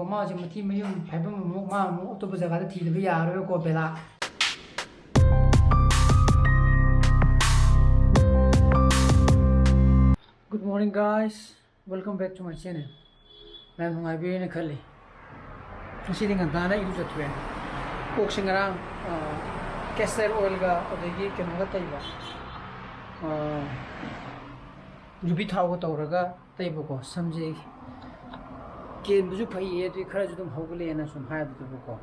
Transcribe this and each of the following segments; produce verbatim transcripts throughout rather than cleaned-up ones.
ꯃꯥꯁꯦ ꯃꯊꯤ ꯃꯌꯨꯝ ꯐꯥꯏꯕꯝ ꯑꯃꯨꯛ ꯃꯥ ꯑꯃꯨꯛ ꯑꯇꯣꯞꯄ ꯖꯒꯥꯗ ꯊꯤꯗꯕ ꯌꯥꯔꯔꯣꯏꯀꯣ Bela. Good morning guys, welcome back to my channel. ꯃꯌꯥꯝ ꯅꯨꯡꯉꯥꯏꯕꯤꯔꯦꯅ ꯈꯜꯂꯤ꯫ ꯉꯁꯤꯗꯤ ꯉꯟꯇꯥꯅ ꯏꯔꯨꯖꯊꯣꯛꯑꯦ꯫ ꯀꯣꯛꯁꯤ ꯉꯔꯥꯡ ꯀꯦꯁꯇꯔ ꯑꯣꯏꯜꯒ ꯑꯗꯒꯤ ꯀꯩꯅꯣꯒ ꯇꯩꯕ, ꯌꯨꯕꯤ ꯊꯥꯎꯒ ꯇꯧꯔꯒ ꯇꯩꯕꯀꯣ꯫ ꯁꯝꯁꯦ ꯀꯦꯟꯕꯁꯨ ꯐꯩꯌꯦ, ꯑꯗꯨꯗꯤ ꯈꯔꯁꯨ ꯑꯗꯨꯝ ꯍꯧꯒꯠꯂꯛꯑꯦꯅ ꯁꯨꯝ ꯍꯥꯏꯕꯗꯨꯕꯨꯀꯣ꯫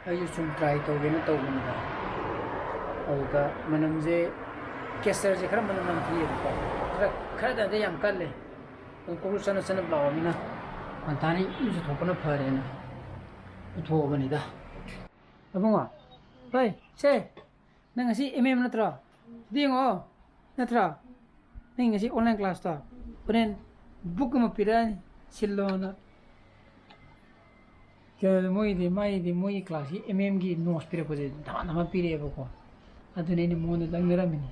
ꯑꯩꯁꯨ ꯁꯨꯝ ꯇ꯭ꯔꯥꯏ ꯇꯧꯒꯦꯅ ꯇꯧꯕꯅꯤꯗ꯫ ꯑꯗꯨꯗ ꯃꯅꯝꯁꯦ, ꯀꯦꯁꯇꯔꯁꯦ ꯈꯔ ꯃꯅꯝ ꯅꯝꯊꯤꯑꯕꯀꯣ꯫ ꯈꯔ, ꯈꯔꯗꯗꯤ ꯌꯥꯝ ꯀꯜꯂꯦ꯫ ꯑꯗꯨ ꯀꯣꯛꯁꯨ ꯆꯅꯞ ꯆꯅꯞ ꯂꯥꯎꯔꯕꯅꯤꯅ ꯉꯟꯇꯥꯅ ꯏꯔꯨꯖꯊꯣꯛꯄꯅ ꯐꯔꯦꯅ ꯄꯨꯊꯣꯛꯑꯕꯅꯤꯗ꯫ ꯑꯕꯨꯡꯉꯣ, ꯍꯣꯏ, ꯁꯦ, ꯅꯪ ꯉꯁꯤ ꯑꯦꯝ ꯑꯦꯝ ꯅꯠꯇ꯭ꯔꯣ? ꯁꯤꯗ ꯌꯦꯡꯉꯣ, ꯅꯠꯇ꯭ꯔꯣ? ꯅꯪ ꯉꯁꯤ ꯑꯣꯟꯂꯥꯏꯟ ꯀ꯭ꯂꯥꯁꯇꯣ, ꯍꯣꯔꯦꯟ ꯕꯨꯛ ꯑꯃ ꯄꯤꯔꯛꯑꯅꯤ, ꯁꯤꯜꯂꯣꯅ꯫ ꯀꯩꯅꯣꯗ ꯃꯣꯏꯒꯤꯗꯤ, ꯃꯥꯒꯤꯗꯤ ꯃꯣꯏꯒꯤ ꯀ꯭ꯂꯥꯁꯀꯤ ꯑꯦꯝ ꯑꯦꯝꯒꯤ ꯅꯣꯠꯁ ꯄꯤꯔꯛꯄꯁꯦ ꯙꯃꯥ ꯙꯃꯥ ꯄꯤꯔꯛꯑꯦꯕꯀꯣ꯫ ꯑꯗꯨꯅ ꯑꯩꯅ ꯃꯉꯣꯟꯗ ꯂꯪꯅꯔꯝꯃꯤꯅꯤ꯫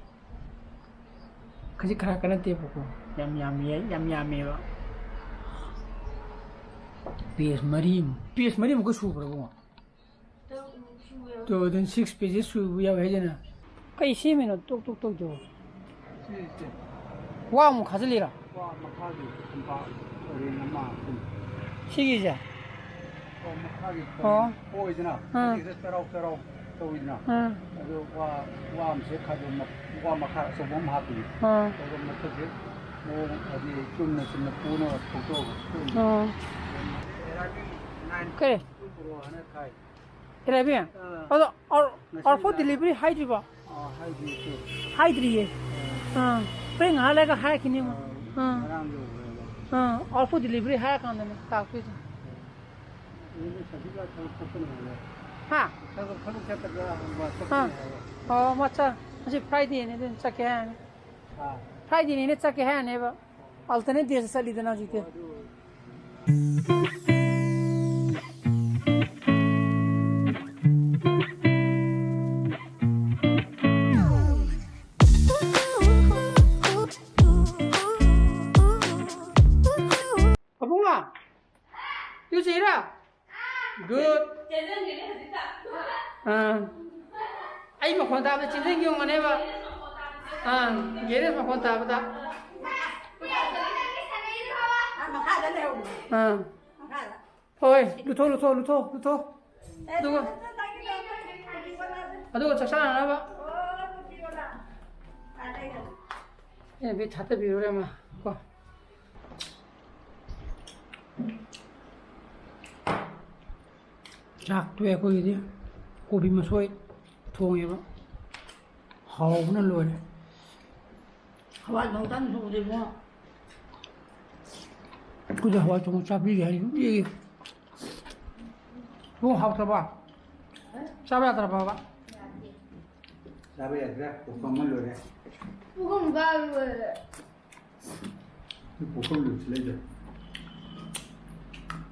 ꯈꯖꯤꯛ ꯈꯔ ꯅꯠꯇꯦꯕꯀꯣ, ꯌꯥꯝ ꯌꯥꯝꯃꯤ, ꯌꯥꯝ ꯌꯥꯝꯃꯦꯕ꯫ ꯄꯦꯖ ꯃꯔꯤꯃꯨꯛ, ꯄꯦꯖ ꯃꯔꯤꯃꯨꯛꯀ ꯁꯨꯕ꯭ꯔꯕꯣ? ꯇꯨ ꯑꯗꯨꯅ ꯁꯤꯛꯁ ꯄꯦꯖꯦꯁ ꯁꯨꯕ ꯌꯥꯎꯋꯦ ꯍꯥꯏꯗꯅ꯫ ꯀꯩ ꯁꯦꯝꯃꯤꯅꯣ ꯇꯣꯛ ꯇꯣꯛ ꯇꯧꯗꯣ? ꯁꯤꯁꯦ ꯋꯥ ꯑꯃꯨꯛ ꯈꯥꯖꯤꯜꯂꯤꯔꯣ? ꯋꯥ ꯃꯈꯥꯒꯤ ꯈꯨꯟꯄꯥꯛ ꯄꯔꯦꯡ ꯑꯃ ꯑꯗꯨꯝ꯫ ꯁꯤꯒꯤꯁꯦ? ꯋꯥ ꯃꯈꯥꯒꯤ ꯑꯣ꯫ ꯄꯔꯦꯡ ꯑꯣꯏꯗꯅ ꯑꯥ꯫ ꯁꯤꯁꯦ ꯆꯔꯥꯎ ꯆꯔꯥꯎ ꯇꯧꯋꯤꯗꯅ꯫ ꯑꯥ꯫ ꯑꯗꯨ ꯋꯥ, ꯋꯥ ꯑꯃꯁꯦ ꯈꯥꯏꯗꯣꯛꯅ ꯋꯥ ꯃꯈꯥ ꯑꯆꯧꯕ ꯑꯃ ꯍꯥꯞꯄꯤ꯫ ꯑꯥ꯫ ꯑꯗꯨꯒ ꯃꯊꯛꯁꯦ ꯃꯑꯣꯡ ꯍꯥꯏꯗꯤ ꯆꯨꯝꯅ ꯆꯨꯝꯅ ꯄꯨꯅꯕ ꯊꯧꯗꯣꯛꯑꯒ ꯄꯨꯅꯤ꯫ ꯑꯥ꯫ ꯀꯔꯤ? ꯄꯨꯔꯣ ꯍꯥꯏꯅ ꯊꯥꯏ꯫ ꯑꯦꯔꯥꯏꯕꯤ? ꯑꯥ꯫ ꯑꯗꯣ ꯑꯥꯎ-, ꯉꯁꯤ ꯑꯥꯎꯠ ꯐꯣꯔ ꯂꯥꯛ-, ꯗꯤꯂꯤꯚꯔꯤ ꯍꯥꯏꯗ꯭ꯔꯤꯕꯣ? ꯑꯥ, ꯍꯥꯏꯗ꯭ꯔꯤ ꯏꯆꯦ꯫ ꯍꯥꯏꯗ꯭ꯔꯤꯌꯦ꯫ ꯑꯥ꯫ ꯑꯥ꯫ ꯍꯣꯔꯦꯟ ꯉꯥꯏꯍꯥꯛ ꯂꯩꯔꯒ ꯍꯥꯏꯔꯛꯈꯤꯅꯤ ꯑꯃꯨꯛ꯫ ꯑꯥ, ꯑꯥ꯫ ꯉꯔꯥꯡ ꯌꯧꯈ꯭ꯔꯦꯕ꯫ ꯑꯥ, ꯑꯥꯎꯠ ꯐꯣꯔ ꯗꯤꯂꯤꯚꯔꯤ ꯍꯥꯏꯔꯀꯥꯟꯗꯅꯦ ꯂꯥꯛꯇꯣꯏꯁꯦ꯫ ꯑꯗꯨꯗꯤ ꯁꯖꯤꯛ ꯂꯥꯛ ꯊꯕꯛ ꯆꯠꯀꯅꯤ ꯍꯥꯏꯕ꯫ ꯍꯥ? ꯊꯕꯛ, ꯊꯕꯛ ꯆꯠꯀꯗ꯭ꯔꯥ ꯍꯪꯕ ꯑꯥ꯫ ꯆꯠꯀꯅꯤ ꯍꯥꯏꯕ꯫ ꯑꯣ, ꯃꯥ ꯆꯠ-, ꯉꯁꯤ ꯐ꯭ꯔꯥꯏꯗꯦꯅꯦ, ꯑꯗꯨꯅ ꯆꯠꯀꯦ ꯍꯥꯏꯔꯅꯤ꯫ ꯑꯥ꯫ ꯐ꯭ꯔꯥꯏꯗꯦꯅꯤꯅ ꯆꯠꯀꯦ ꯍꯥꯏꯔꯅꯦꯕ꯫ ꯑꯜꯇꯔꯅꯦꯠ ꯗꯦꯁ ꯆꯠꯂꯤꯗꯅ ꯍꯧꯖꯤꯛꯇꯤ꯫ ꯑꯕꯨꯡꯉꯣ, ꯏꯔꯨꯖꯩꯔꯥ? Good. ꯑꯥ, ꯑꯩ ꯃꯈꯣꯟ ꯇꯥꯕꯗ ꯆꯦꯟꯖꯟꯒꯤ ꯑꯣꯏꯔꯝꯒꯅꯦꯕ꯫ ꯑꯥ, ꯒꯦꯔꯦꯖ ꯃꯈꯣꯟ ꯇꯥꯕꯗ꯫ ꯑꯥ, ꯃꯈꯥꯗ ꯂꯩꯍꯧꯕꯅꯦ꯫ ꯑꯥ, ꯃꯈꯥꯗ꯫ ꯍꯣꯏ, ꯂꯨꯊꯣꯛ, ꯂꯨꯊꯣꯛ, ꯂꯨꯊꯣꯛ, ꯂꯨꯊꯣꯛ꯫ ꯑꯗꯨꯒ, ꯑꯗꯨꯒ ꯆꯥꯛ ꯆꯥꯅꯅꯕ꯫ ꯑꯩꯅ ꯕꯦꯠ ꯊꯥꯗꯕꯤꯔꯨꯔꯦ ꯑꯃ ꯀꯣ꯫ ꯆꯥꯛ ꯇꯣꯛꯑꯦ ꯑꯩꯈꯣꯏꯒꯤꯗꯤ꯫ ꯀꯣꯕꯤ ꯃꯁꯣꯏ ꯊꯣꯡꯉꯦꯕ꯫ ꯍꯥꯎꯕꯅ ꯂꯣꯏꯔꯦ꯫ ꯍꯋꯥꯏ ꯊꯣꯡ ꯇꯟ ꯊꯣꯡꯗ꯭ꯔꯤꯕꯣ? ꯑꯩꯈꯣꯏꯗꯤ ꯍꯋꯥꯏ ꯊꯣꯡꯕ ꯆꯥꯕꯤꯒꯦ ꯍꯥꯏ ꯅꯨꯡꯇꯤꯒꯤ꯫ ꯏꯕꯨꯡ ꯍꯥꯎꯇ꯭ꯔꯕ? ꯆꯥꯕ ꯌꯥꯗ꯭ꯔꯕꯕ? ꯆꯥꯕ ꯌꯥꯗ꯭ꯔꯦ, ꯄꯨꯈꯝ ꯑꯃ ꯂꯣꯏꯔꯦ꯫ ꯄꯨꯈꯝ ꯀꯥꯏ ꯂꯣꯏꯔꯦ? ꯄꯨꯈꯝ ꯂꯣꯏꯁꯤꯜꯂꯛꯏꯗ꯫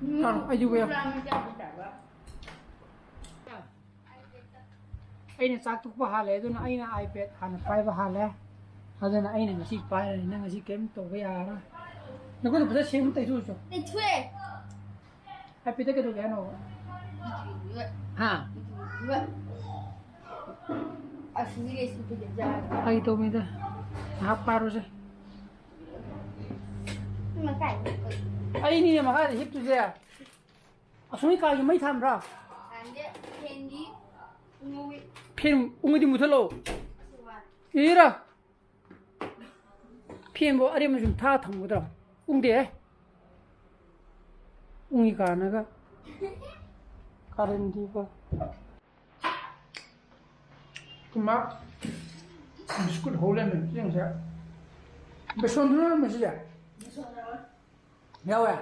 ꯎꯝ, ꯑꯥ, ꯑꯩꯁꯨ ꯌꯥꯎ-, ꯆꯥꯕ ꯌꯥꯗ꯭ꯔꯕ? ꯑꯩꯅ ꯆꯥꯛ ꯇꯣꯛꯄ ꯍꯥꯜꯂꯦ, ꯑꯗꯨꯅ ꯑꯩꯅ iPad ꯍꯥꯟꯅ ꯄꯥꯏꯕ ꯍꯥꯜꯂꯦ꯫ ꯑꯗꯨꯅ ꯑꯩꯅ ꯉꯁꯤ ꯄꯥꯏꯔꯅꯤ, ꯅꯪ ꯉꯁꯤ ꯀꯔꯤꯝ ꯇꯧꯕ ꯌꯥꯔꯔꯣꯏ꯫ ꯅꯈꯨꯠꯇꯣ ꯐꯖꯅ ꯁꯦꯡꯅ ꯇꯩꯊꯣꯛꯎꯆꯣ꯫ ꯇꯩꯊꯣꯛꯑꯦ꯫ iPad ꯀꯩꯗꯧꯒꯦ ꯍꯥꯏꯅꯣ? ꯏꯗꯨꯏꯗꯨꯒ꯫ ꯍꯥ? ꯏꯗꯨꯏꯗꯨꯒ꯫ ꯑꯁꯤꯒꯤ ꯂꯩꯁꯤ ꯐꯖꯅ ꯆꯥꯔꯒ꯫ ꯐꯥꯒꯤ ꯇꯧꯕꯅꯤꯗ꯫ ꯉꯥꯏꯍꯥꯛ ꯄꯥꯏꯔꯨꯁꯦ꯫ ꯃꯈꯥꯏ꯫ ꯑꯩꯅꯤꯅꯦ ꯃꯈꯥꯗ ꯍꯤꯞꯇꯨꯁꯦ꯫ ꯑꯁꯣꯝꯒꯤ ꯀꯥꯒꯤ ꯃꯩ ꯊꯥꯟꯕ꯭ꯔꯥ? ꯊꯥꯟꯗꯦ꯫ ꯐꯦꯟꯗꯤ ꯎꯪꯍꯧꯋꯤ꯫ ꯐꯦꯟ ꯎꯪꯉꯗꯤ ꯃꯨꯊꯠꯂꯣ꯫ ꯑꯁꯤ ꯋꯥ꯫ ꯏꯔꯥ꯫ ꯐꯦꯟꯕꯨ ꯑꯔꯦꯝꯕ ꯁꯨꯝ ꯊꯥ ꯊꯝꯒꯗ꯭ꯔꯣ? ꯎꯪꯗꯦꯍꯦ꯫ ꯎꯪꯉꯤ ꯀꯥꯟꯅꯒ꯫ ꯀꯥꯔꯟꯗꯤꯕ꯫ ꯀꯨꯃꯥ꯫ ꯕꯤꯁꯀꯨꯠ ꯍꯧ ꯂꯩꯔꯝꯃꯦ, ꯆꯦꯡꯁꯦ꯫ ꯕꯦꯁꯣꯟꯗꯨ ꯌꯥꯎꯔꯝꯃꯦ ꯁꯤꯁꯦ? ꯌꯥꯎꯋꯦ?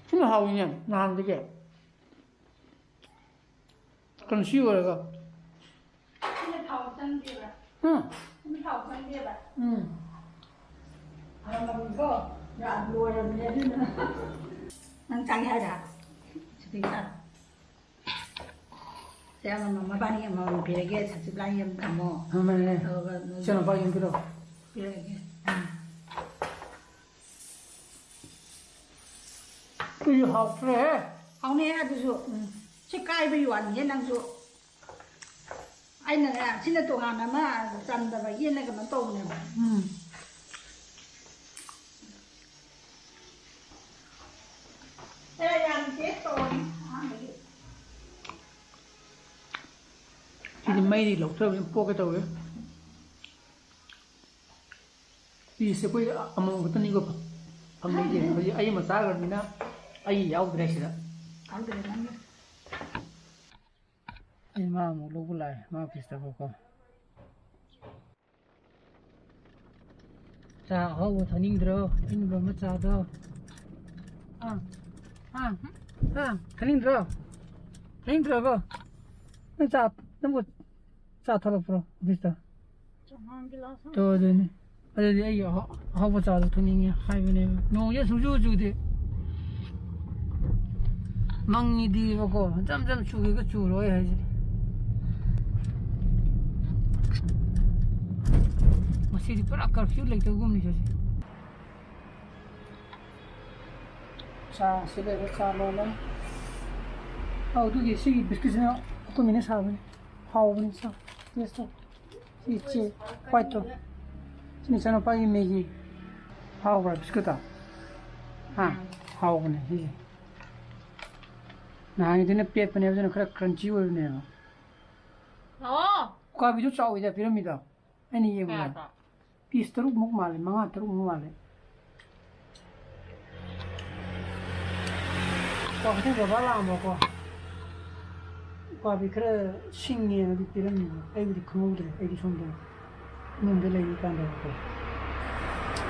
ꯁꯤꯅ ꯍꯥꯎꯋꯤꯅꯦ, ꯅꯍꯥꯟꯗꯒꯤ꯫ ꯀ꯭ꯔꯟꯆꯤ ꯑꯣꯏꯔꯒ꯫ ꯁꯤꯅ ꯊꯥꯎ ꯆꯪꯗꯦꯕ꯫ ꯎꯝ꯫ ꯁꯤꯅ ꯊꯥꯎ ꯆꯪꯗꯦꯕ꯫ ꯎꯝ꯫ ꯍꯥꯎꯔꯝꯃꯅꯤꯀꯣ? ꯌꯥꯝ ꯂꯣꯏꯔꯕꯅꯦ ꯑꯗꯨꯅ꯫ ꯅꯪ ꯆꯥꯒꯦ ꯍꯥꯏꯔ? ꯁꯤꯗꯩ ꯆꯥꯔꯣ꯫ ꯁꯦ ꯑꯃꯃꯝ, ꯃꯕꯥꯅꯤ ꯑꯃꯃꯝ ꯄꯤꯔꯒꯦ, ꯁꯆꯤꯕꯂꯥꯒꯤ ꯑꯃ ꯊꯝꯃꯣ꯫ ꯑꯃꯅꯦ꯫ ꯑꯗꯨꯒ ꯅꯣꯏ ꯏꯆꯥꯅꯨꯄꯥꯒꯤ ꯑꯃ ꯄꯤꯔꯛꯑꯣ꯫ ꯄꯤꯔꯛꯑꯒꯦ꯫ ꯎꯝ꯫ ꯀꯩ ꯍꯥꯎꯇ꯭ꯔꯦꯍꯦ꯫ ꯍꯥꯎꯅꯦ ꯑꯗꯨꯁꯨ꯫ ꯎꯝ꯫ ꯁꯤ ꯀꯥꯏꯕꯒꯤ ꯋꯥꯅꯤꯍꯦ ꯅꯪꯁꯨ꯫ ꯑꯩꯅꯅꯦ, ꯁꯤꯅ ꯇꯣꯉꯥꯟꯅ ꯑꯃ ꯆꯝꯗꯕꯒꯤꯅ ꯀꯩꯅꯣ ꯇꯧꯕꯅꯦꯕ꯫ ꯎꯝ꯫ ꯑꯦ, ꯌꯥꯝ taste ꯇꯧꯔꯅꯤ ꯑꯍꯥꯟꯕꯒꯤ꯫ ꯁꯤꯗꯤ ꯃꯩꯗꯤ ꯂꯧꯊꯕꯅꯤ, ꯄꯣꯛꯀꯦ ꯇꯧꯋꯦ꯫ ꯄꯤꯁꯁꯦ ꯑꯩꯈꯣꯏ ꯑꯃꯃꯝ ꯈꯛꯇꯅꯤꯀꯣ ꯐꯪꯅꯩꯁꯦ꯫ ꯍꯧꯖꯤꯛ ꯑꯩ ꯑꯃ ꯆꯥꯈ꯭ꯔꯕꯅꯤꯅ ꯑꯩ ꯌꯥꯎꯗ꯭ꯔꯦ ꯁꯤꯗ꯫ ꯌꯥꯎꯗ꯭ꯔꯦ ꯅꯪꯒꯤ꯫ ꯑꯩ ꯃꯥ ꯑꯃꯨꯛ ꯂꯧꯕ ꯂꯥꯛꯑꯦ, ꯃꯥ ꯑꯣꯐꯤꯁꯇꯀꯣ꯫ ꯆꯥ ꯑꯍꯥꯎꯕ ꯊꯛꯅꯤꯡꯗ꯭ꯔꯣ? ꯑꯩꯅ ꯂꯣꯟꯕ ꯆꯥꯗꯣ꯫ ꯑꯥ, ꯑꯥ, ꯑꯥ, ꯊꯛꯅꯤꯡꯗ꯭ꯔꯣ? ꯊꯛꯅꯤꯡꯗ꯭ꯔꯣꯀꯣ? ꯅꯪ ꯆꯥ, ꯅꯪꯕꯨ ꯆꯥ ꯊꯛꯂꯛꯄ꯭ꯔꯣ ꯑꯣꯐꯤꯁꯇ? ꯆꯉꯥꯡ ꯒꯤꯂꯥꯁ ꯑꯃ꯫ ꯇꯣ, ꯑꯗꯨꯅꯤ꯫ ꯑꯗꯨꯗꯤ ꯑꯩ ꯑꯍꯥꯎ-, ꯑꯍꯥꯎꯕ ꯆꯥꯗꯣ ꯊꯛꯅꯤꯡꯉꯦ ꯍꯥꯏꯕꯅꯦꯕ꯫ ꯅꯣꯡꯁꯦ ꯁꯨꯡꯆꯨ ꯆꯨꯗꯦ꯫ ꯃꯪꯉꯤꯗꯤꯕꯀꯣ, ꯖꯝ ꯖꯝ ꯆꯨꯒꯦꯒ ꯆꯨꯔꯣꯏ ꯍꯥꯏꯁꯦ꯫ ꯉꯁꯤꯗꯤ ꯄꯨꯔꯥ curfew ꯂꯩꯇꯕꯒꯨꯝꯅꯤ ꯁꯤꯁꯦ꯫ ꯆꯥ ꯁꯤ ꯂꯩꯔꯦ, ꯆꯥ ꯂꯣꯜꯂꯦ꯫ ꯑꯧ, ꯑꯗꯨꯒꯤ ꯁꯤꯒꯤ ꯕꯤꯁꯀꯤꯠꯁꯤꯅ ꯑꯩꯈꯣꯏ ꯃꯤꯅ ꯁꯥꯕꯅꯤ꯫ ꯍꯥꯎꯕꯅꯤ, ꯆꯥ, taste ꯇꯧ꯫ ꯁꯤ ꯏꯆꯦ white ꯇꯣ꯫ ꯁꯤ ꯏꯆꯥꯅꯨꯄꯥꯒꯤ ꯃꯦꯒꯤ꯫ ꯍꯥꯎꯕ꯭ꯔꯥ ꯕꯤꯁꯀꯤꯠꯇꯣ? ꯍꯥ? ꯍꯥꯎꯕꯅꯦ ꯁꯤꯁꯦ꯫ ꯅꯍꯥꯟꯒꯤꯗꯨꯅ ꯄꯦꯠꯄꯅꯦꯕ, ꯑꯗꯨꯅ ꯈꯔ crunchy ꯑꯣꯏꯕꯅꯦꯕ꯫ ꯂꯥꯛꯑꯣ꯫ ꯎꯀꯥꯕꯤꯗꯨ ꯆꯥꯎꯋꯤꯗ ꯄꯤꯔꯝꯃꯤꯗꯣ꯫ ꯑꯩꯅ ꯌꯦꯡꯕꯗ꯫ ꯀꯌꯥꯗ? Piece ꯇꯔꯨꯛꯃꯨꯛ ꯃꯥꯜꯂꯦ, ꯃꯉꯥ ꯇꯔꯨꯛꯃꯨꯛ ꯃꯥꯜꯂꯦ꯫ ꯀ꯭ꯋꯥꯀꯩꯊꯦꯜ ꯕꯕꯥ ꯂꯥꯛꯑꯝꯕꯀꯣ꯫ ꯎꯀꯥꯕꯤ ꯈꯔ ꯁꯤꯡꯉꯦꯅꯗꯤ ꯄꯤꯔꯝꯃꯤ꯫ ꯑꯩꯕꯨꯗꯤ ꯈꯪꯍꯧꯗ꯭ꯔꯦ꯫ ꯑꯩꯗꯤ ꯁꯣꯝꯗ ꯏꯃꯨꯡꯗ ꯂꯩꯔꯤ ꯀꯥꯟꯗꯀꯣ꯫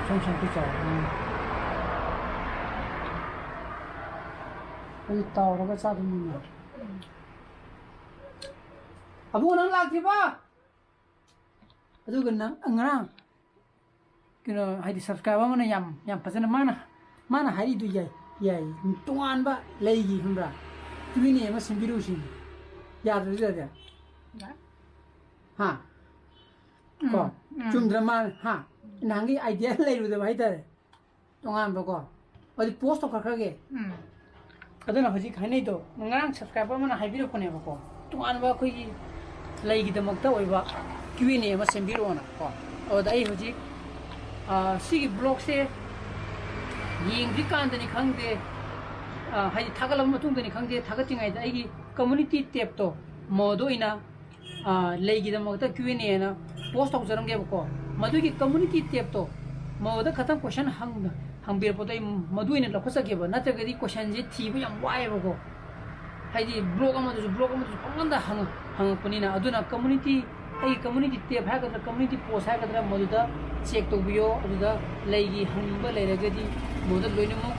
ꯁꯣꯝ ꯁꯥꯏꯠꯇ ꯆꯥꯎꯔꯕꯅꯤꯅ꯫ ꯑꯩꯗꯤ ꯇꯥꯎꯔꯒ ꯆꯥꯗꯣꯏꯅꯤꯅꯦ꯫ ꯑꯕꯨꯡꯉꯣ, ꯅꯪ ꯂꯥꯛꯇ꯭ꯔꯤꯕꯣ? ꯑꯗꯨꯒ ꯅꯪ ꯉꯔꯥꯡ ꯀꯩꯅꯣ, ꯍꯥꯏꯗꯤ subscriber ꯑꯃꯅ ꯌꯥꯝ, ꯌꯥꯝ ꯐꯖꯅ ꯃꯥꯅ, ꯃꯥꯅ ꯍꯥꯏꯔꯤꯗꯨ ꯌꯥꯏ, ꯌꯥꯏ꯫ ꯇꯣꯉꯥꯟꯕ ꯂꯩꯒꯤ ꯈꯪꯕ꯭ꯔꯥ? Q and A ꯑꯃ ꯁꯦꯝꯕꯤꯔꯨꯁꯤꯅꯦ꯫ ꯌꯥꯗ꯭ꯔꯁꯨ ꯌꯥꯗꯦ? ꯌꯥꯏ꯫ ꯍꯥ? ꯎꯝ, ꯀꯣ? ꯎꯝ꯫ ꯆꯨꯝꯗ꯭ꯔ ꯃꯥ? ꯍꯥ? ꯅꯍꯥꯟꯒꯤ idea ꯂꯩꯔꯨꯗꯕ ꯍꯥꯏꯇꯥꯔꯦ꯫ ꯇꯣꯉꯥꯟꯕꯀꯣ꯫ ꯑꯗꯨ ꯄꯣꯁ ꯇꯧꯈꯠꯈ꯭ꯔꯒꯦ꯫ ꯎꯝ꯫ ꯑꯗꯨꯅ ꯍꯧꯖꯤꯛ ꯍꯥꯏꯅꯩꯗꯣ, ꯉꯔꯥꯡ ꯁꯕꯁꯀ꯭ꯔꯥꯏꯕꯔ ꯑꯃꯅ ꯍꯥꯏꯕꯤꯔꯛꯄꯅꯦꯕꯀꯣ, ꯇꯣꯉꯥꯟꯕ ꯑꯩꯈꯣꯏꯒꯤ ꯂꯩꯒꯤꯗꯃꯛꯇ ꯑꯣꯏꯕ ꯀ꯭ꯌꯨ ꯑꯦꯟ ꯑꯦ ꯑꯃ ꯁꯦꯝꯕꯤꯔꯛꯑꯣꯅ ꯀꯣ꯫ ꯑꯗꯨꯗ ꯑꯩ ꯍꯧꯖꯤꯛ, ꯑ, ꯁꯤꯒꯤ ꯕ꯭ꯂꯣꯛꯁꯦ ꯌꯦꯡꯗ꯭ꯔꯤꯀꯥꯟꯗꯅꯤ ꯈꯪꯗꯦ, ꯑ, ꯍꯥꯏꯗꯤ ꯊꯥꯒꯠꯂꯕ ꯃꯇꯨꯡꯗꯅꯤ ꯈꯪꯗꯦ, ꯊꯥꯒꯠꯇ꯭ꯔꯤꯉꯩꯗ ꯑꯩꯒꯤ ꯀꯝꯃ꯭ꯌꯨꯅꯤꯇꯤ ꯇꯦꯞꯇꯣ ꯃꯣꯗ ꯑꯣꯏꯅ, ꯑ, ꯂꯩꯒꯤꯗꯃꯛꯇ ꯀ꯭ꯌꯨ ꯑꯦꯟ ꯑꯦꯅ ꯄꯣꯁ ꯇꯧꯖꯔꯝꯒꯦꯕꯀꯣ꯫ ꯃꯗꯨꯒꯤ ꯀꯝꯃ꯭ꯌꯨꯅꯤꯇꯤ ꯇꯦꯞꯇꯣ ꯃꯣꯗ ꯈꯇꯪ ꯀꯣꯏꯁꯟ ꯍꯪ-, ꯍꯪꯕꯤꯔꯛꯄꯗꯣ ꯑꯩ ꯃꯗꯨ ꯑꯣꯏꯅ ꯂꯧꯈꯠꯆꯒꯦꯕ, ꯅꯠꯇ꯭ꯔꯒꯗꯤ ꯀꯣꯏꯁꯟꯁꯦ ꯊꯤꯕ ꯌꯥꯝ ꯋꯥꯏꯑꯦꯕꯀꯣ꯫ ꯍꯥꯏꯗꯤ ꯕ꯭ꯂꯣꯛ ꯑꯃꯗꯁꯨ ꯕ꯭ꯂꯣꯛ ꯑꯃꯗꯁꯨ ꯄꯪꯍꯪꯗ ꯍꯪꯉ-, ꯍꯪꯉꯛꯄꯅꯤꯅ꯫ ꯑꯗꯨꯅ ꯀꯝꯃ꯭ꯌꯨꯅꯤꯇꯤ, ꯑꯩꯒꯤ ꯀꯝꯃ꯭ꯌꯨꯅꯤꯇꯤ ꯇꯦꯞ ꯍꯥꯏꯒꯗ꯭ꯔꯥ, ꯀꯝꯃ꯭ꯌꯨꯅꯤꯇꯤ ꯄꯣꯁ ꯍꯥꯏꯒꯗ꯭ꯔꯥ, ꯃꯗꯨꯗ ꯆꯦꯛ ꯇꯧꯕꯤꯌꯣ꯫ ꯑꯗꯨꯗ ꯂꯩꯒꯤ ꯍꯪꯅꯤꯡꯕ ꯂꯩꯔꯒꯗꯤ ꯃꯣꯗ ꯂꯣꯏꯅꯃꯛ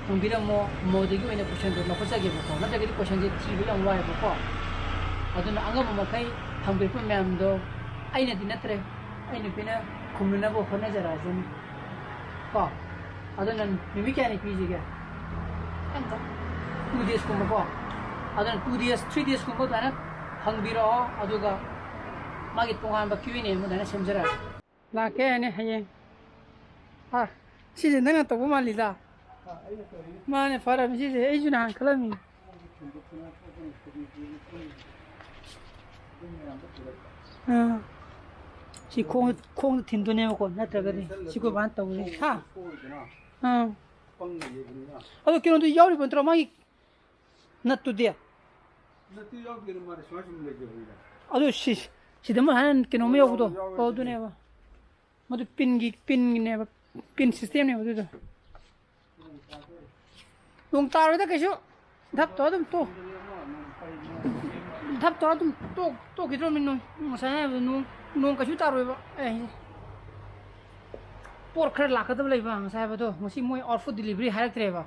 ꯍꯪꯕꯤꯔꯝꯃꯣ, ꯃꯣꯗꯒꯤ ꯑꯣꯏꯅ ꯀꯣꯏꯁꯟꯗꯣ ꯂꯧꯈꯠꯆꯒꯦꯕꯀꯣ, ꯅꯠꯇ꯭ꯔꯒꯗꯤ ꯀꯣꯏꯁꯟꯁꯦ ꯊꯤꯕ ꯌꯥꯝ ꯋꯥꯏꯑꯦꯕꯀꯣ꯫ ꯑꯗꯨꯅ ꯑꯉꯝꯕ ꯃꯈꯩ ꯍꯪꯕꯤꯔꯛꯄ ꯃꯌꯥꯝꯗꯣ ꯑꯩꯅꯗꯤ ꯅꯠꯇ꯭ꯔꯦ, ꯑꯩ ꯅꯨꯄꯤꯅ ꯈꯨꯝꯅꯅꯕ ꯍꯣꯠꯅꯖꯔꯛꯑꯁꯅꯤ ꯀꯣ꯫ ꯑꯗꯨꯅ ꯅꯨꯃꯤꯠ ꯀꯌꯥꯅꯤ ꯄꯤꯁꯤꯒꯦ? ꯇꯨ ꯗꯦꯖꯀꯨꯝꯕꯀꯣ꯫ ꯑꯗꯨꯅ ꯇꯨ ꯗꯦꯖ, ꯊ꯭ꯔꯤ ꯗꯦꯖꯀꯨꯝꯕ ꯑꯗꯨꯃꯥꯏꯅ ꯍꯪꯕꯤꯔꯛꯑꯣ, ꯑꯗꯨꯒ ꯃꯥꯒꯤ ꯇꯣꯉꯥꯟꯕ ꯀ꯭ꯌꯨ ꯑꯦꯟ ꯑꯦ ꯑꯃ ꯑꯗꯨꯃꯥꯏꯅ ꯁꯦꯝꯖꯔꯛꯑꯒꯦ꯫ ꯂꯥꯛꯀꯦ ꯍꯥꯏꯅꯦ ꯍꯌꯦꯡ꯫ ꯑꯥ, ꯁꯤꯁꯦ ꯅꯪꯅ ꯇꯧꯕ ꯃꯥꯜꯂꯤꯗ꯫ ꯃꯥꯅꯦ, ꯐꯔꯕꯅꯤ ꯁꯤꯁꯦ, ꯑꯩꯁꯨ ꯅꯍꯥꯟ ꯈꯜꯂꯝꯃꯤ꯫ ꯑꯥ, ꯁꯤ ꯈꯣꯡ, ꯈꯣꯡꯗ ꯊꯤꯟꯗꯣꯏꯅꯦꯕꯀꯣ, ꯅꯠꯇ꯭ꯔꯒꯗꯤ ꯁꯤ ꯑꯩꯈꯣꯏ ꯕꯥꯅ ꯇꯧꯔꯤ꯫ ꯍꯥ? ꯑꯥ꯫ ꯑꯗꯣ ꯀꯩꯅꯣꯗꯨ ꯌꯥꯎꯔꯤꯕ ꯅꯠꯇ꯭ꯔꯣ, ꯃꯥꯒꯤ ꯅꯠꯇꯨꯗꯤ? ꯅꯠꯇꯨ ꯌꯥꯎꯗꯦꯅ, ꯃꯥꯗꯤ ꯁꯨꯃꯥꯏ ꯁꯨꯝ ꯂꯩꯖꯕꯅꯤꯗ꯫ ꯑꯗꯨ ꯁꯤ, ꯁꯤꯗ ꯑꯃ ꯍꯥꯏꯅ ꯀꯩꯅꯣꯝꯃ ꯌꯥꯎꯕꯗꯣ? ꯌꯥꯎꯋꯦ, ꯑꯣ, ꯑꯗꯨꯅꯦꯕ꯫ ꯃꯗꯨ ꯄꯤꯟꯒꯤ, ꯄꯤꯟꯒꯤꯅꯦꯕ, ꯄꯤꯟ ꯁꯤꯁꯇꯦꯝꯅꯦꯕ ꯑꯗꯨꯗꯣ꯫ ꯅꯣꯡ ꯇꯥꯔꯣꯏꯗ ꯀꯩꯁꯨ꯫ ꯙꯞ ꯇꯧꯔ ꯑꯗꯨꯝ ꯇꯣꯛ-, ꯙꯞ ꯇꯧꯔ ꯑꯗꯨꯝ ꯇꯣꯛ-, ꯇꯣꯛꯈꯤꯗ꯭ꯔꯣꯃꯤ ꯅꯣꯡ꯫ ꯉꯁꯥꯏ ꯍꯥꯏꯕꯗꯣ ꯅꯣꯡ, ꯅꯣꯡ ꯀꯩꯁꯨ ꯇꯥꯔꯣꯏꯕ꯫ ꯑꯩ ꯍꯥꯏꯁꯦ꯫ ꯄꯣꯠ ꯈꯔ ꯂꯥꯛꯀꯗꯕ ꯂꯩꯕ ꯉꯁꯥꯏ ꯍꯥꯏꯕꯗꯣ, ꯉꯁꯤ ꯃꯣꯏ ꯑꯥꯎꯠ ꯐꯨꯠ ꯗꯤꯂꯤꯚꯔꯤ ꯍꯥꯏꯔꯛꯇ꯭ꯔꯦꯕ꯫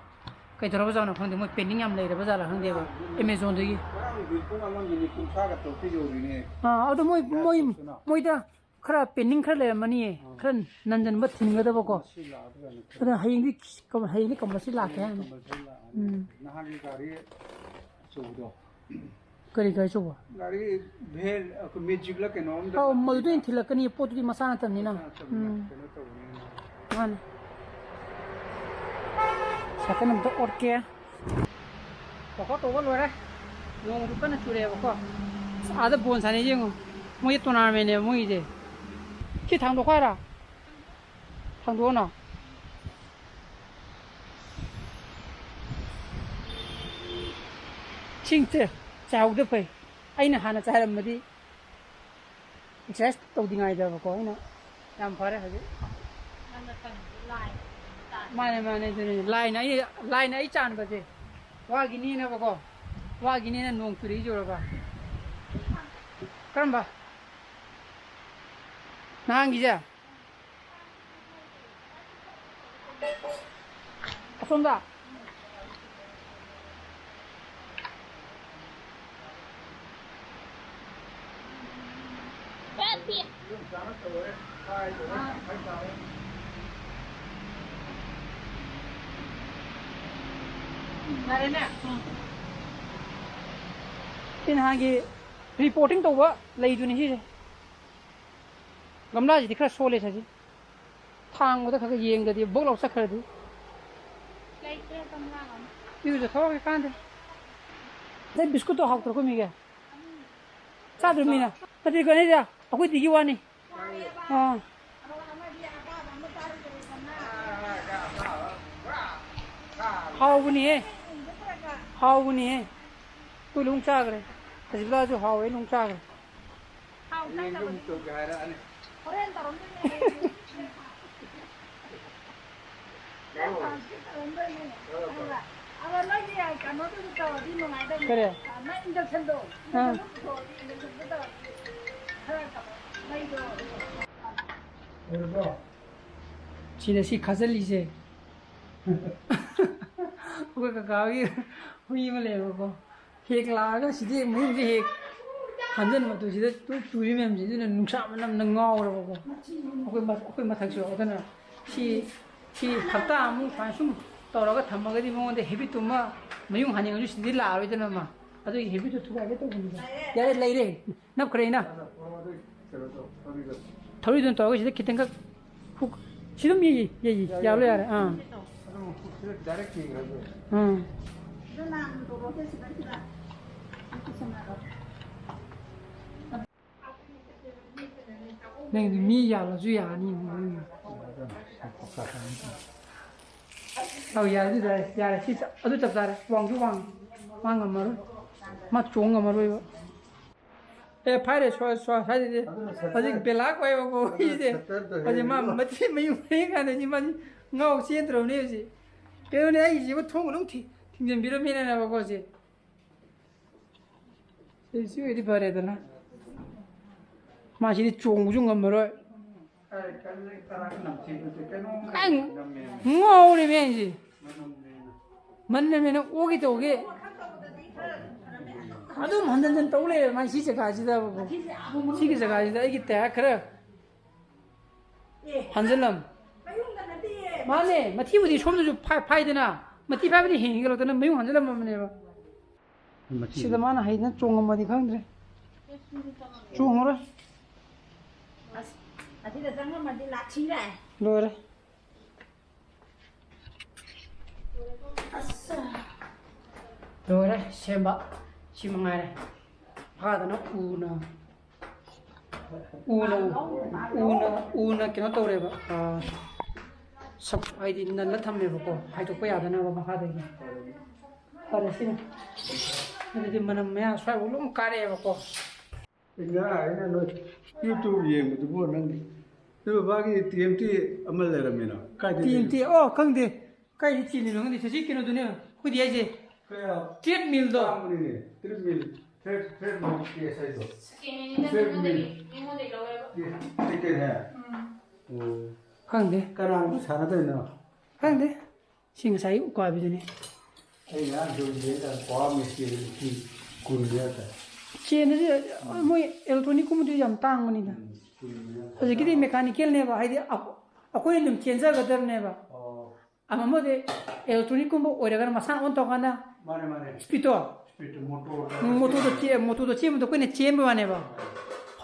ꯀꯩꯗꯧꯔꯕꯖꯥꯠꯅꯣ ꯈꯪꯗꯦ, ꯃꯣꯏ ꯄꯦꯟꯗꯤꯡ ꯌꯥꯝ ꯂꯩꯔꯕ ꯖꯥꯠꯂꯥ ꯈꯪꯗꯦꯕ, ꯑꯦꯃꯦꯖꯣꯟꯗꯒꯤ꯫ ꯉꯔꯥꯡ ꯄꯨꯡ ꯑꯃ ꯃꯤꯅꯤꯠ ꯀꯨꯟꯊ꯭ꯔꯥꯒ ꯇꯔꯨꯛꯇ ꯌꯧꯔꯤꯅꯦ꯫ ꯑꯥ, ꯑꯗꯣ ꯃꯣꯏ, ꯃꯣꯏ, ꯃꯣꯏꯗ ꯈꯔ ꯄꯦꯟꯗꯤꯡ ꯈꯔ ꯂꯩꯔꯝꯃꯅꯤꯌꯦ, ꯑꯥ꯫ ꯈꯔ ꯅꯟꯖꯟꯕ ꯊꯤꯟꯒꯗꯕꯀꯣ꯫ ꯉꯁꯤ ꯂꯥꯛꯑꯗ꯭ꯔꯥꯅ ꯈꯜꯂꯦ꯫ ꯑꯗꯨꯅ ꯍꯌꯦꯡꯗꯤ ꯀꯝ-, ꯍꯌꯦꯡꯗꯤ ꯀꯝꯄꯜꯁꯔꯤ ꯂꯥꯛꯀꯦ ꯍꯥꯏꯕꯅꯤ꯫ ꯀꯝꯄꯜꯁꯔꯤ ꯂꯥꯛꯑꯅꯤ꯫ ꯎꯝ꯫ ꯅꯍꯥꯟꯒꯤ ꯒꯥꯔꯤ ꯑꯆꯧꯕꯗꯣ꯫ ꯀꯔꯤ ꯒꯥꯔꯤ ꯑꯆꯧꯕ? ꯒꯥꯔꯤ ꯚꯦꯟ, ꯑꯩꯈꯣꯏ ꯃꯦꯖꯤꯛꯂ ꯀꯩꯅꯣ ꯑꯝꯗ ꯑꯧ, ꯂꯥꯛꯄꯅꯤꯗ꯫ ꯃꯗꯨꯗ ꯑꯣꯏꯅ ꯊꯤꯜꯂꯛꯀꯅꯤ, ꯄꯣꯠꯇꯨꯗꯤ ꯃꯆꯥ ꯅꯠꯇꯕꯅꯤꯅ꯫ ꯃꯆꯥ ꯅꯠꯇꯕꯅꯤꯅ ꯎꯝ꯫ ꯀꯩꯅꯣ ꯇꯧꯕꯅꯤꯅ꯫ ꯃꯥꯅꯤ꯫ ꯁꯥꯏꯀꯜ ꯑꯝꯇ ꯑꯣꯠꯀꯦ꯫ ꯋꯥꯛꯑꯥꯎꯠ ꯇꯧꯕ ꯂꯣꯏꯔꯦ꯫ ꯅꯣꯡꯁꯨ ꯀꯟꯅ ꯆꯨꯔꯛꯑꯦꯕꯀꯣ꯫ ꯑꯁ, ꯑꯥꯗ ꯕꯣꯜ ꯁꯥꯟꯅꯩꯁꯦ ꯌꯦꯡꯉꯣ꯫ ꯃꯣꯏꯒꯤ ꯇꯣꯔꯅꯥꯃꯦꯟꯅꯦꯕ ꯃꯣꯏꯒꯤꯁꯦ꯫ ꯁꯤ ꯊꯥꯡꯗꯣꯛꯈꯣ ꯍꯥꯏꯔꯣ? ꯊꯥꯡꯗꯣꯛꯑꯣꯅꯣ꯫ ꯁꯤꯡꯁꯦ ꯆꯥꯏꯍꯧꯗ ꯐꯩ꯫ ꯑꯩꯅ ꯍꯥꯟꯅ ꯆꯥꯏꯔꯝꯃꯗꯤ ꯑꯦꯛꯁꯔꯁꯥꯏꯁ ꯇꯧꯗ꯭ꯔꯤꯉꯩꯗꯕꯀꯣ ꯑꯩꯅ꯫ ꯌꯥꯝ ꯐꯔꯦ ꯍꯧꯖꯤꯛ꯫ ꯅꯪꯅ ꯇꯝꯃꯤꯗꯣ ꯂꯥꯏꯅ ꯇꯝꯕ ꯇꯥꯔꯦ꯫ ꯃꯥꯅꯦ, ꯃꯥꯅꯦ, ꯑꯗꯨꯅꯦ꯫ ꯂꯥꯏꯅ ꯑꯩ, ꯂꯥꯏꯅ ꯑꯩ ꯆꯥꯟꯕꯁꯦ ꯋꯥꯒꯤꯅꯤꯅꯕꯀꯣ꯫ ꯋꯥꯒꯤꯅꯤꯅ ꯅꯣꯡ ꯆꯨꯔꯛꯏꯁꯦ ꯎꯔꯕ? ꯀꯔꯝꯕ? ꯅꯍꯥꯟꯒꯤꯁꯦ? ꯑꯁꯣꯝꯗ꯫ ꯌꯥꯔꯦꯅꯦ? ꯎꯝ꯫ ꯁꯤ ꯅꯍꯥꯟꯒꯤ ꯔꯤꯄꯣꯔꯇꯤꯡ ꯇꯧꯕ ꯂꯩꯗꯨꯅꯤ ꯁꯤꯁꯦ꯫ ꯒꯝꯂꯥꯁꯤꯗꯤ ꯈꯔ ꯁꯣꯜꯂꯦ ꯁꯥꯁꯤ꯫ ꯊꯥꯡꯕꯗ ꯈꯔ ꯈꯔ ꯌꯦꯡꯗꯗꯤ ꯕꯣꯛ ꯂꯥꯎ ꯆꯠꯈ꯭ꯔꯗꯤ꯫ ꯂꯩꯇ꯭ꯔꯦ ꯒꯝꯂꯥ ꯑꯃ꯫ ꯏꯔꯨꯖꯊꯣꯛꯑꯒꯦ ꯀꯥꯟꯗꯦ꯫ ꯅꯪ ꯕꯤꯁꯀꯨꯠꯇꯣ ꯍꯥꯎꯇ꯭ꯔꯣ ꯑꯩꯈꯣꯏ ꯃꯤꯒꯤ? ꯆꯥꯗ꯭ꯔꯣ ꯃꯤꯅ? ꯅꯠꯇꯦ ꯀꯩꯅꯣ ꯍꯥꯏꯁꯦ, ꯑꯩꯈꯣꯏꯗꯤꯒꯤ ꯋꯥꯅꯤ꯫ ꯑꯥ꯫ ꯍꯥꯎꯕꯅꯤꯍꯦ꯫ ꯍꯥꯎꯕꯅꯤꯍꯦ꯫ ꯑꯩꯈꯣꯏ ꯂꯣꯡ ꯆꯥꯈ꯭ꯔꯦ꯫ ꯍꯧꯖꯤꯛꯂꯥꯁꯨ ꯍꯥꯎꯋꯦ, ꯂꯣꯡ ꯆꯥꯈ꯭ꯔꯦ꯫ ꯍꯥꯎ ꯍꯌꯦꯡꯁꯨ ꯑꯃꯨꯛ ꯆꯥꯗꯕꯅꯤ꯫ ꯇꯧꯒꯦ ꯍꯥꯏꯔꯛꯑꯅꯤ꯫ ꯍꯣꯔꯦꯟ ꯇꯧꯔꯝꯗꯣꯏꯅꯦ꯫ ꯍꯌꯦꯡꯁꯨ꯫ ꯍꯣꯔꯦꯟ ꯇꯧꯔꯝꯗꯣꯏꯅꯦ꯫ ꯑꯗꯨꯒ, ꯑꯗꯣ ꯅꯣꯏꯒꯤ ꯀꯩꯅꯣꯗꯨꯁꯨ ꯇꯧꯔꯗꯤ ꯅꯨꯡꯉꯥꯏꯗꯧꯅꯤ꯫ ꯀꯔꯤ? ꯑ, ꯅꯪ inductionꯗꯣ, ꯑꯥ꯫ Inductionꯗꯣ ꯄꯨꯊꯣꯛꯑꯗꯤ inductionꯗꯣ ꯇꯧꯔꯗꯤ ꯈꯔ ꯀꯩꯅꯣ, ꯃꯩꯗꯣ꯫ ꯁꯤꯗ ꯁꯤ ꯈꯥꯖꯤꯜꯂꯤꯁꯦ꯫ ꯑꯩꯈꯣꯏ ꯀꯀꯥꯒꯤ ꯍꯨꯏ ꯑꯃ ꯂꯩꯌꯦꯕꯀꯣ꯫ ꯍꯦꯛ ꯂꯥꯛꯑꯒ ꯁꯤꯗꯤ ꯃꯌꯨꯝꯁꯦ ꯍꯦꯛ ꯍꯟꯖꯟꯕꯗꯣ ꯁꯤꯗ ꯇꯨ-, ꯇꯨꯔꯤ ꯃꯌꯥꯝꯁꯤꯡꯁꯤꯅ ꯅꯨꯡꯁꯥ ꯃꯅꯝꯅ ꯉꯥꯎꯔꯕꯀꯣ꯫ ꯑꯩꯈꯣꯏ ꯃ-, ꯑꯩꯈꯣꯏ ꯃꯊꯛꯁꯨ ꯑꯗꯨꯅ ꯁꯤ, ꯁꯤ ꯍꯞꯇꯥ ꯑꯃꯨꯛ ꯁꯨꯃꯥꯏꯅ ꯁꯨꯝ ꯇꯧꯔꯒ ꯊꯝꯃꯒꯗꯤ ꯃꯉꯣꯟꯗ habitꯇꯨꯃ ꯃꯌꯨꯝ ꯍꯟꯅꯤꯡꯉꯁꯨ ꯁꯤꯗꯤ ꯂꯥꯛꯑꯔꯣꯏꯗꯅ ꯃꯥ꯫ ꯑꯗꯨꯒꯤ habitꯇꯨ ꯊꯨꯒꯥꯏꯒꯦ ꯇꯧꯕꯅꯤꯗ꯫ ꯌꯥꯔꯦ, ꯂꯩꯔꯦ꯫ ꯅꯞꯈ꯭ꯔꯦ ꯑꯩꯅ꯫ ꯊꯧꯔꯤꯗꯨꯅ ꯇꯧꯔꯒ ꯁꯤꯗ ꯈꯤꯇꯪꯈꯛ ꯍꯨꯛ-, ꯁꯤ ꯑꯗꯨꯝ ꯌꯩ, ꯌꯩ, ꯌꯥꯏ, ꯌꯥꯜꯂꯣ ꯌꯥꯏ꯫ ꯌꯥꯔꯦ꯫ ꯑꯥ꯫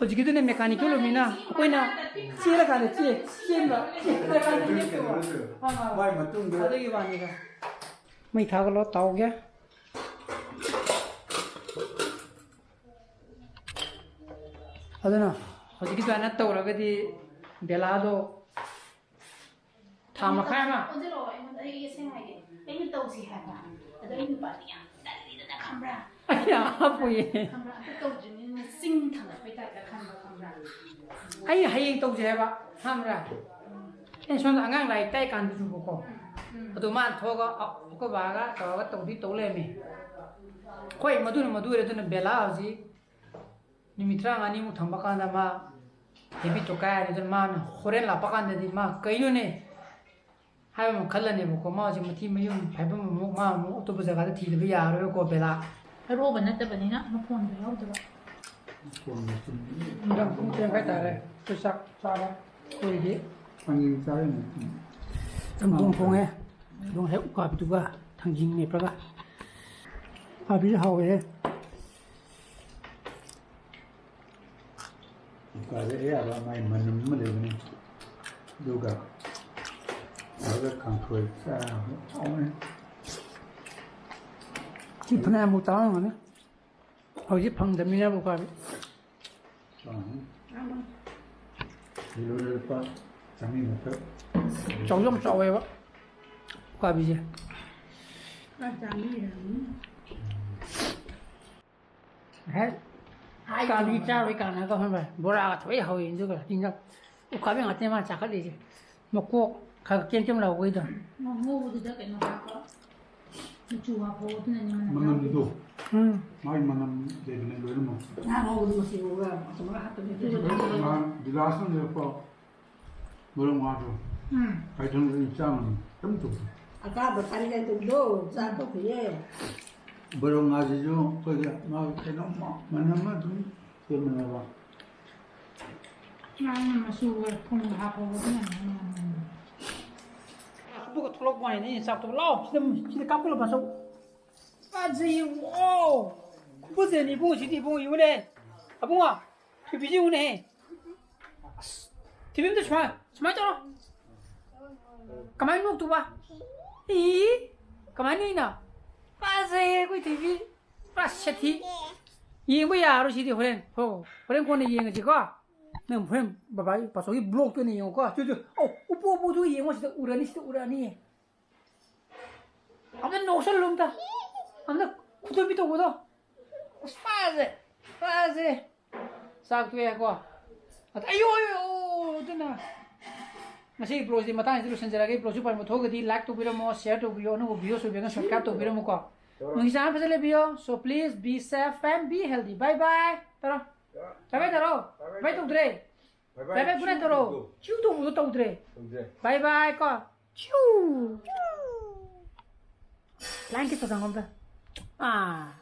ꯍꯧꯖꯤꯛꯀꯤꯗꯨꯅ ꯃꯦꯀꯥꯅꯤꯛꯀꯤ ꯑꯣꯏꯕꯅꯤꯅ ꯑꯩꯈꯣꯏꯅ ꯆꯦꯜꯂꯀꯥꯟꯗ ꯆꯦ-, ꯆꯦꯟꯕ, ꯆꯦꯜꯂꯀꯥꯟꯗ ꯂꯦꯞꯇꯕ꯫ ꯑꯥ, ꯑꯥ꯫ ꯃꯥꯏ ꯃꯇꯨꯡꯗ ꯑꯗꯨꯒꯤ ꯋꯥꯅꯤꯗ꯫ ꯃꯩ ꯊꯥꯒꯠꯂꯣ, ꯇꯥꯎꯒꯦ꯫ ꯑꯗꯨꯅ ꯍꯧꯖꯤꯛꯀꯤ ꯑꯗꯨꯃꯥꯏꯅ ꯇꯧꯔꯒꯗꯤ ꯕꯦꯂꯥꯗꯣ ꯊꯥ ꯃꯈꯥꯏ ꯑꯃ꯫ ꯑꯣꯟꯁꯤꯜꯂꯛꯑꯣ, ꯑꯩꯉꯣꯟꯗ, ꯑꯩ ꯑꯁꯦꯡꯕ ꯍꯥꯏꯒꯦ꯫ ꯑꯩꯅ ꯇꯧꯁꯤ ꯍꯥꯏꯕ꯫ ꯑꯗꯣ ꯑꯩ ꯅꯨꯄꯥꯗꯤ ꯌꯥꯝ ꯇꯜꯂꯤꯗꯅ, ꯈꯪꯕ꯭ꯔꯥ? ꯑꯩ ꯌꯥꯝ ꯍꯥꯞꯄꯣꯏꯌꯦ꯫ ꯈꯪꯕ꯭ꯔꯥ? ꯑꯝꯇ ꯇꯧꯗ꯭ꯔꯤꯕꯅꯤꯅ ꯆꯤꯡ ꯊꯥꯡꯒꯠꯄꯩ ꯇꯥꯏꯞꯇ ꯈꯟꯕ, ꯈꯪꯕ꯭ꯔꯥ? ꯑꯩ ꯍꯌꯦꯡ ꯇꯧꯁꯤ ꯍꯥꯏꯕ, ꯈꯪꯕ꯭ꯔꯥ? ꯑꯩꯅ ꯁꯣꯝꯗ ꯑꯉꯥꯡ ꯂꯥꯏꯔꯤꯛ ꯇꯥꯛꯏ ꯀꯥꯟꯗꯁꯨꯕꯀꯣ, ꯎꯝ꯫ ꯑꯗꯣ ꯃꯥꯅ ꯊꯣꯛꯑꯒ ꯑ-, ꯑꯩꯈꯣꯏ ꯕꯥꯒ ꯇꯧꯔꯒ ꯇꯧꯗꯤ ꯇꯧ ꯂꯩꯔꯝꯃꯦ꯫ ꯍꯣꯏ, ꯃꯗꯨꯅ ꯃꯗꯨ ꯑꯣꯏꯔꯦ꯫ ꯑꯗꯨꯅ ꯕꯦꯂꯥ ꯍꯧꯖꯤꯛ ꯅꯨꯃꯤꯠ ꯇꯔꯥꯃꯉꯥꯅꯤꯃꯨꯛ ꯊꯝꯕ ꯀꯥꯟꯗ ꯃꯥ ꯍꯦꯕꯤꯠꯇꯣ ꯀꯥꯏꯔꯅꯤ꯫ ꯑꯗꯨꯅ ꯃꯥꯅ ꯍꯣꯔꯦꯟ ꯂꯥꯛꯄ ꯀꯥꯟꯗꯗꯤ ꯃꯥ ꯀꯩꯅꯣꯅꯦ ꯍꯥꯏꯕ ꯑꯃ ꯈꯜꯂꯅꯦꯕꯀꯣ꯫ ꯃꯥ ꯍꯧꯖꯤꯛ ꯃꯊꯤ ꯃꯌꯨꯡ ꯐꯥꯏꯕꯝ ꯑꯃꯨꯛ, ꯃꯥ ꯑꯃꯨꯛ ꯑꯇꯣꯞꯄ ꯖꯒꯥꯗ ꯊꯤꯗꯕ ꯌꯥꯔꯔꯣꯏꯀꯣ ꯕꯦꯂꯥ꯫ ꯑꯔꯣꯕ ꯅꯠꯇꯕꯅꯤꯅ ꯃꯐꯣꯟꯗꯣ ꯌꯥꯎꯗꯕ꯫ ꯃꯐꯣꯟꯗꯣ ꯆꯨꯝꯃꯤ꯫ ꯅꯨꯡꯗꯥꯡ ꯄꯨꯡ ꯇꯔꯦꯠ ꯃꯈꯥꯏ ꯇꯥꯔꯦ꯫ ꯑꯩꯈꯣꯏ ꯆꯥꯛ ꯆꯥꯕ ꯂꯣꯏꯔꯦ꯫ ꯊꯥꯡꯖꯤꯡ ꯆꯥꯔꯤꯅꯦ꯫ ꯆꯝꯊꯣꯡ ꯊꯣꯡꯉꯦ꯫ ꯑꯗꯨꯝ ꯍꯦꯛ ꯎꯀꯥꯕꯤꯗꯨꯒ ꯊꯥꯡꯖꯤꯡ ꯃꯦꯠꯄꯒ꯫ ꯎꯀꯥꯕꯤꯁꯨ ꯍꯥꯎꯋꯦꯍꯦ꯫ ꯎꯀꯥꯕꯤ ꯑꯌꯥꯕ ꯃꯥꯏ ꯃꯅꯝ ꯑꯃ ꯂꯩꯕꯅꯤ꯫ ꯑꯗꯨꯒ ꯇꯧꯔꯒ ꯀꯥꯡꯁꯣꯏ ꯆꯥꯕ ꯍꯥꯎꯕꯅꯤ꯫ ꯁꯤ ꯐꯅꯌꯥꯝꯕꯨ ꯇꯥꯡꯉꯝꯒꯅꯤ꯫ ꯍꯧꯖꯤꯛ ꯐꯪꯗꯕꯅꯤꯅ ꯎꯀꯥꯕꯤ꯫ ꯇꯥꯡꯉꯤ꯫ ꯀꯤꯂꯣꯗ ꯂꯨꯄꯥ ꯆꯥꯃꯔꯤ ꯃꯊꯛ꯫ ꯆꯥꯎꯁꯨ ꯌꯥꯝ ꯆꯥꯎꯋꯦꯕ ꯎꯀꯥꯕꯤꯁꯦ꯫ ꯍꯦꯛ ꯎꯀꯥꯕꯤ ꯆꯥꯔꯣꯏ ꯀꯥꯟꯅꯒ ꯈꯪꯕ꯭ꯔꯥ? ꯕꯣꯔꯥꯒ ꯊꯣꯛꯏ ꯍꯧꯋꯤ ꯑꯗꯨꯒ ꯏꯟꯖꯥꯡ꯫ ꯎꯀꯥꯕꯤ ꯉꯥꯛꯇꯅꯦ ꯃꯥꯅ ꯆꯥꯈꯠꯂꯤꯁꯦ꯫ ꯃꯀꯣꯛ ꯈꯔ ꯀꯦꯝ ꯀꯦꯝ ꯂꯥꯎꯕꯩꯗꯣ꯫ ꯉꯧꯕꯗꯨꯗ ꯀꯩꯅꯣ ꯍꯥꯞꯄ? ꯃꯆꯨ ꯍꯥꯞꯄꯣ, ꯑꯗꯨꯅꯅꯦ ꯃꯅꯝ ꯃꯅꯝꯗꯣ꯫ ꯎꯝ꯫ ꯃꯥꯒꯤ ꯃꯅꯝ ꯂꯩꯕꯅꯦ ꯂꯣꯏꯅꯃꯛ꯫ ꯉꯥ ꯉꯧꯕꯗꯨ ꯃꯆꯨꯒ ꯑꯆꯨꯝꯕꯒ ꯍꯥꯞꯄꯗꯤ ꯑꯗꯨꯒ ꯉꯥ ꯒꯤꯂꯥꯁ ꯑꯃ ꯂꯩꯔꯛꯄ ꯃꯔꯨꯝ ꯉꯥꯗꯣ꯫ ꯎꯝ꯫ ꯀꯥꯏꯊꯪꯗ ꯑꯩꯅ ꯆꯥ ꯉꯝꯃꯤ꯫ ꯀꯩꯝ ꯇꯧꯗꯦ꯫ ꯑꯆꯥꯕ ꯆꯥꯅꯤꯡꯉꯥꯏ ꯇꯧꯕꯗꯣ ꯆꯥ ꯇꯧꯈꯤꯌꯦ꯫ ꯃꯔꯨꯝ ꯉꯥꯁꯤꯁꯨ ꯑꯩꯈꯣꯏꯒꯤ ꯃꯥꯒꯤ ꯀꯩꯅꯣꯝꯃ ꯃꯅꯝ ꯑꯃ ꯑꯗꯨꯝ ꯆꯦꯟꯕꯅꯦꯕ꯫ ꯉꯥ ꯃꯆꯨꯒ ꯊꯨꯝꯒ ꯍꯥꯞꯄꯒ ꯑꯗꯨꯅꯅꯦ ꯃꯅꯝ ꯅꯝꯕꯅꯦ꯫ ꯈꯨꯕꯨꯛꯀ ꯊꯣꯛꯂꯛꯄ ꯋꯥꯅꯤꯅꯦ ꯑꯩꯅ ꯆꯥꯛꯇꯣ꯫ ꯂꯥꯎ, ꯁꯤꯗ, ꯁꯤꯗ ꯀꯥꯞꯀꯠꯂꯣ, ꯕꯥꯆꯧ꯫ ꯐꯖꯩꯌꯦ, ꯋꯥꯎ! ꯈꯨꯐꯖꯅꯤ ꯏꯕꯨꯡꯉꯣ, ꯁꯤꯗꯤ ꯏꯕꯨꯡꯉꯣ, ꯌꯦꯡꯉꯨꯅꯦ꯫ ꯑꯕꯨꯡꯉꯣ, ꯀꯩ ꯄꯤꯖꯤ ꯎꯅꯦ? ꯑꯁ, ꯊꯤꯕꯤꯝꯗ ꯁꯨꯃꯥꯏ, ꯁꯨꯃꯥꯏꯅ ꯇꯧꯔꯣ꯫ ꯀꯃꯥꯏꯅ ꯅꯣꯛꯇꯨꯕ? ꯏ, ꯀꯃꯥꯏꯅ ꯅꯣꯛꯏꯅꯣ? ꯐꯖꯩꯌꯦ ꯑꯩꯈꯣꯏ ꯊꯤꯕꯤ꯫ ꯄꯨꯔꯥ ꯁꯦꯊꯤ꯫ ꯌꯦꯡꯕ ꯌꯥꯔꯣꯏ ꯁꯤꯗꯤ ꯍꯣꯔꯦꯟ꯫ ꯍꯣ, ꯍꯣꯔꯦꯟ ꯀꯣꯟꯅ ꯌꯦꯡꯉꯁꯤꯀꯣ꯫ ꯅꯪ ꯍꯣꯔꯦꯟ ꯕꯕꯥꯒꯤ ꯄꯥꯆꯧꯒꯤ vlogꯇ ꯑꯣꯏꯅ ꯌꯦꯡꯉꯨꯀꯣ꯫ ꯆꯨ, ꯆꯨ꯫ ꯑꯧ, ꯎꯄꯨ, ꯎꯄꯨꯗꯨ ꯌꯦꯡꯉꯣ, ꯁꯤꯗ ꯎꯔꯅꯤ, ꯁꯤꯗ ꯎꯔꯅꯤ꯫ ꯑꯝꯇ ꯅꯣꯛꯁꯜꯂꯨ ꯑꯝꯇ꯫ ꯑꯝꯇ ꯈꯨꯗꯣꯝꯕꯤ ꯇꯧꯕꯗꯣ꯫ ꯑꯁ, ꯐꯖꯩ, ꯐꯖꯩ꯫ ꯆꯥꯛ ꯇꯣꯛꯑꯦꯀꯣ꯫ ꯑꯗ, ꯑꯌꯣ, ꯑꯌꯣ, ꯑꯣ, ꯑꯗꯨꯅ꯫ ꯉꯁꯤꯒꯤ vlogꯁꯤ ꯃꯇꯥꯡꯁꯤꯗ ꯂꯣꯏꯁꯤꯟꯖꯔꯒꯦ꯫ Vlogꯁꯤ ꯄꯥꯝꯕ ꯊꯣꯛꯑꯒꯗꯤ like ꯇꯧꯕꯤꯔꯝꯃꯣ, share ꯇꯧꯕꯤꯌꯣ, ꯑꯅꯧꯕ view ꯑꯣꯏꯕꯤꯔꯒꯅ subscribe ꯇꯧꯕꯤꯔꯝꯃꯨꯀꯣ꯫ ꯅꯣꯏꯒꯤ ꯆꯥꯅ ꯐꯖꯅ ꯂꯩꯕꯤꯌꯣ꯫ So please be safe and be healthy. Bye bye꯫ ꯇꯧꯔꯣ꯫ Bye bye ꯇꯧꯔꯣ꯫ Bye ꯇꯧꯗ꯭ꯔꯦ꯫ Bye bye good night ꯇꯧꯔꯣ꯫ ꯆꯤꯎ ꯇꯧꯕꯗꯣ ꯇꯧꯗ꯭ꯔꯦ꯫ ꯇꯧꯗ꯭ꯔꯦ꯫ Bye bye ꯀꯣ꯫ ꯆꯤꯎ꯫ Flying kiss ꯇꯧꯁꯪ ꯑꯝꯇ꯫ ꯑꯥ꯫